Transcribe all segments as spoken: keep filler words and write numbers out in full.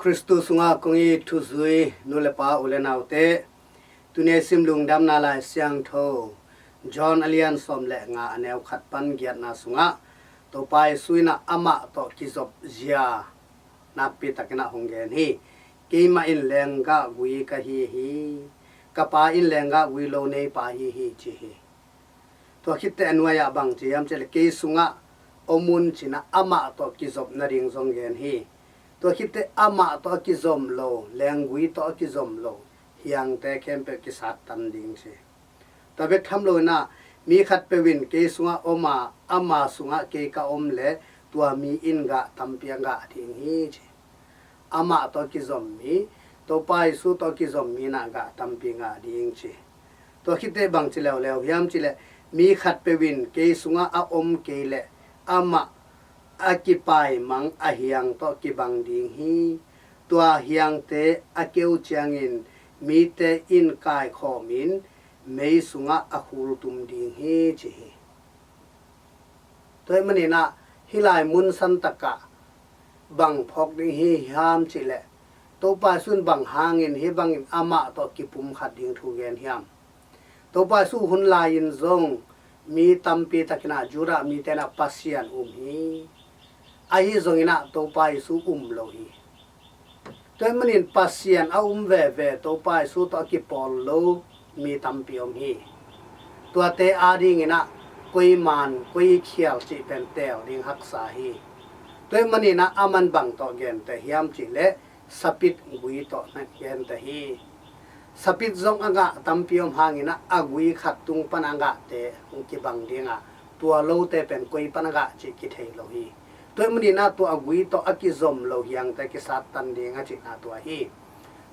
Khristu sungah kong it thuzui nu le pa, u le naute, tuni a i sim Lungdamna Lai Siangtho John a lian sawm le nga, a neu khat pan giatna sungah Topa Jesu in ah amah tawh kizop zia nakpi takin ah hong gen hi. Keimah in lenggah gui ka hi hi. Ka Pa in lenggah gui lo neipa hi hi, ci hi. Tua khitteh a nuai-ah bang ci hiam cih leh, kei sungah om un, ci-in ah amah tawh kizop nading zong gen hi. Tua khitteh amah tawh a kizom lo, lenggui tawh a kizom lo hiangte khempeuh kisattan ding, ci. Tua bek tham lo-in ah, mi khatpeuh in kei sungah om a, ama sungah kei ka om leh, tua mi in gah tampi a ngah ding hi, ci. Amah tawh kizom mi, Topa Jesu tawh kizom mi in ah gah tampi ngah ding, ci. Tua khitteh bang ci leuleu hiam cih leh, mi khatpeuh in kei sungah a om kei leh, amah a kipaimang a hiang tawh kibang ding hi. Tua hiangte a keu ciangin mite in kaikhawmin mei sungah a khultum ding hi, ci hi. Tua ahih manin ah, hih lai mun santak ah bang phawk ding hi hiam cih leh, Topa Jesu in bang hangin hih bangin amah tawh kipumkhat ding thu gen hiam? Topa Jesu hun lai-in zong mi tampi takin ah Judah mite in ah Pasian um hi. Ahi zongin ah Topa Jesu um lo hi. Tua ahih manin Pasian a um veve, Topa Jesu tawh a kipawl lo mi tampi om hi. Tuate adingin ah koi man, koi khial cih pen teel ding haksa hi. Tua ahih manin ah aman bang tawh genteh hiam cih leh, sapit gui tawh na genteh hi. Sapit zong a ngah tampi om hangin ah, a gui khat tung pan a ngahte hong kibang ding a, tua lote pen koi pan a ngah cih kithei lo hi. Tua ahih manin ah tua a gui tawh a kizom lo hiangte kisattan ding a cihna tua hi.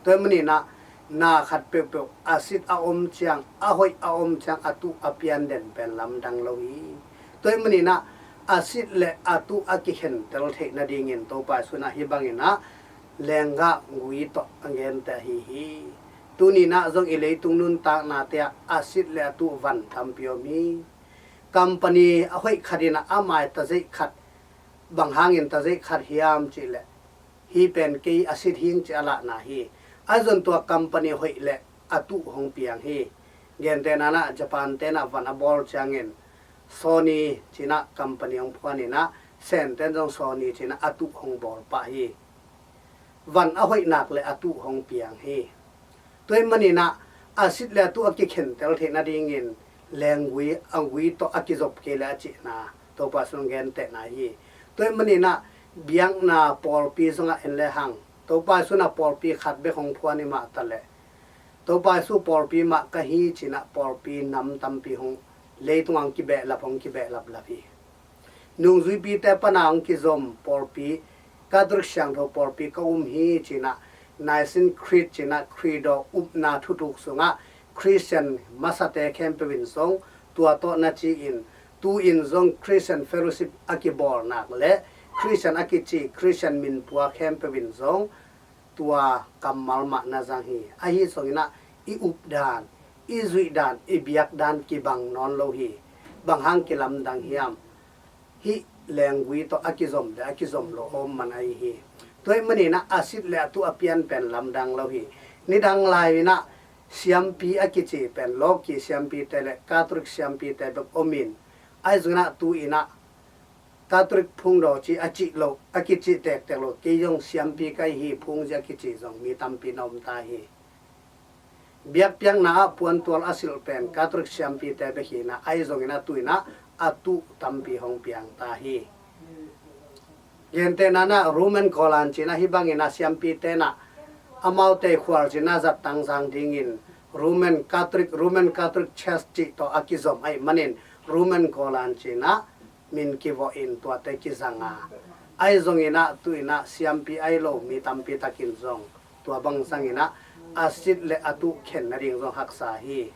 Tua ahih manin ah na khat peuhpeuh a sit a om ciang, a hoih a om ciang, a tuh a pian den pen lamdang lo hi. Tua ahih manin ah a sit le a tuh a kikhentel theih nadingin Topa Jesu in ah hih bangin ah lenggah gui tawh a genteh ahi hi. Tuni in ah zong i leitung nuntaknate ah a sit le a tuh van tampi om hi. Company a hoih khat in ah a mai tazeih khat, bang hangin tazeih khat hiam cih leh, hih pen kei a sit hing ci a lahna hi. Ahi zong tua company hoih le a tuh hong piang hi. Gentehna in ah Japan-te in ah van a bawl ciangin Sony ci-in ah company hong phuan in ah, Sen-te in zong Sony ci-in ah a tuh hong bawl pah hi. Van a hoih nak le a tuh hong piang hi. Tua ahih manin ah a sit le a tuh a kikhentel theih nadingin lenggui, a gui tawh a kizop kei le a cihna Topa Jesu in gentehna hi. Tua ahih manin ah biakna pawlpi zongah en le hang, Topa Jesu in ah pawlpi khat bek hong phuan hi mah ta leh, Topa Jesu pawlpi mah ka hi ci-in ah pawlpi nam tampi hong, leitungah hong kibehlap, hong kibehlaplap hi. Nungzuipite pan a hong kizom pawlpi, Catholic siangtho pawlpi ka um hi ci-in ah, Nicene Creed ci-in ah, Credo upna thutuk sungah Christian masate khempeuh in zong tua tawh na ci-in, tu-in zong Christian Fellowship a kibawl nak le Christian a kici, Christian minpua khempeuh in zong tua kammal mah na zang hi. Ahi zongin ah i updan, i zuihdan, i biakdan kibang nawn lo hi. Bang hang kilamdang hiam? Hih lenggui tawh a kizom le a kizom lo om man ahi hi. Tua ahih manin ah a sit le a tuh a pian pen lamdang lo hi. Nidang lai-in ah siampi a kici pen lawki siampite le Catholic siampite bek om in, ahi zongin ah tu-in ah Catholic phungdaw ci a cih loh, a kicih tektek loh, kei zong siampi ka hi hi, phungzi a kici zong mi tampi na om ta hi. Biakpiakna ah puantual a silh pen Catholic siampite bek hi-in ah, ahi zongin ah tu-in ah a tuh tampi hong piang ta hi. Gentehna in ah Roman Golan ci-in ah hih bangin ah siampite in ah amaute khualzin ah zat tangzang dingin Roman Catholic, Roman Catholic Church cih tawh a kizom ahih manin Roman Golan ci-in ah min kivawh in tuate kizang a, ahi zongin ah tu-in ah siampi ahi lo mi tampi takin zong tua bang zangin ah a sit le a tuh khen nading zong haksa hi.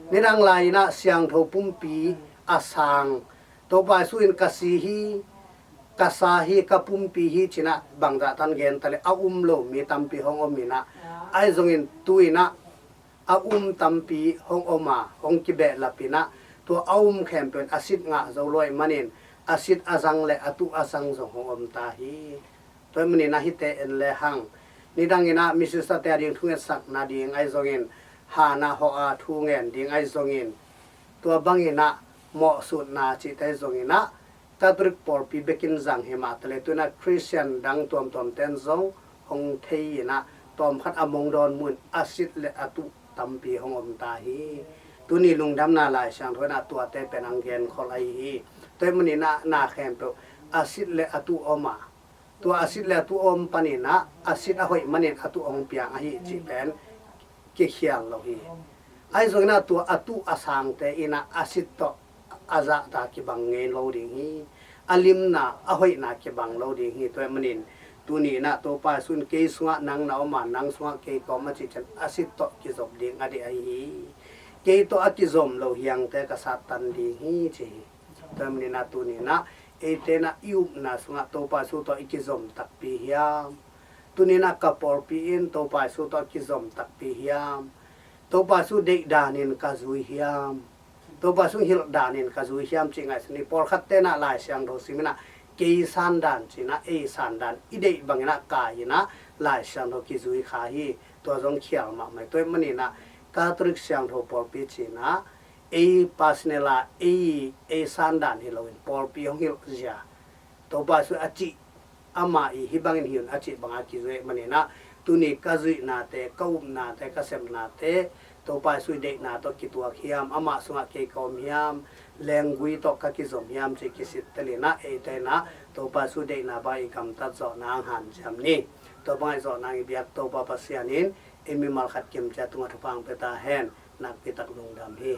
Nidang lai-in ah siangtho pumpi a sang, Topa Jesu in ka si hi, ka sa hi, ka pumpi hi ci-in ah bangzah tan gen ta leh a um lo mi tampi hong om in ah, ahi zongin tu-in ah a um tampi hong om a, hong kibehlap in ah, tua a um khempeuh in a sit ngah zo lo ahih manin a sit a zang le a tuh a zang zong hong om ta hi. Tua ahih manin ah hihte en lehang, nidang in ah misisate a ding thungetsak nading ahi zongin, han ah hawh a thu ngen ding ahi zongin, tua bangin ah mawhsutna cihte zongin ah Catholic pawlpi bekin zang hi mah taleh, tu-in ah Khristian dang tuamtuamte in zong hong thei in ah, tawmkhat a mong dawn mun a sit le a tuh tampi hong om ta hi. Tuni lungdamna Lai Siangtho in ah tuate pen hong genkhol ahi hi. Tua ahih manin ah na khempeuh a sit le a tuh om a, tua a sit le a tuh om panin ah a sit a hoih manin a tuh hong piang ahi cih pen kikhial lo hi. Ahi zongin ah tua a tuh a sangte in ah a sit tawh a zahta kibang ngei lo ding hi. A limna, a hoihna kibang lo ding hi. Tua ahih manin tuni in ah Topa Jesu in kei sungah nang na om a, nang sungah kei ka om a cih ciang a sit tawh kizop ding a deih ahi hi. Kei tawh a kizom lo hiangte ka sattan ding hi ci hi. Tua ahih manin ah tuni in ah eite in ah i upna sungah Topa Jesu tawh i kizom takpi hiam? Tuni in ah ka pawlpi in Topa Jesu tawh a kizom takpi hiam? Topa Jesu deih danin ka zui hiam? Topa Jesu hilh danin ka zui hiam cih ngaihsun ni. Pawlkhatte in ah Lai Siangtho sim in ah kei sandan ci in ah ei sandan i deih bangin ah kai in ah Lai Siangtho kizui kha hi. Tua zong khial mahmah hi. Tua ahih manin ah Catholic Siangtho pawlpi ci in ah ei personal a ei, ei sandan hi loin pawlpi hong hilh zia, Topa Jesu a cih, amah i hih bangin hi un a cih banga kizui ahih manin ah tuni ka zuihnate, ka upnate, ka sepnate Topa Jesu i deihna tawh kituak hiam? Amah sungah kei ka om hiam? Lenggui tawh ka kizom hiam cih kisittel in ah eite in ah Topa Jesu deihna bang i gamtat zawh nang hanciam ni. Tua bangah i zawh nang i biak Topa Pasian in ei mimal khat kim ciat tungah thupha hong pia ta hen. Nakpi tak lungdam hi.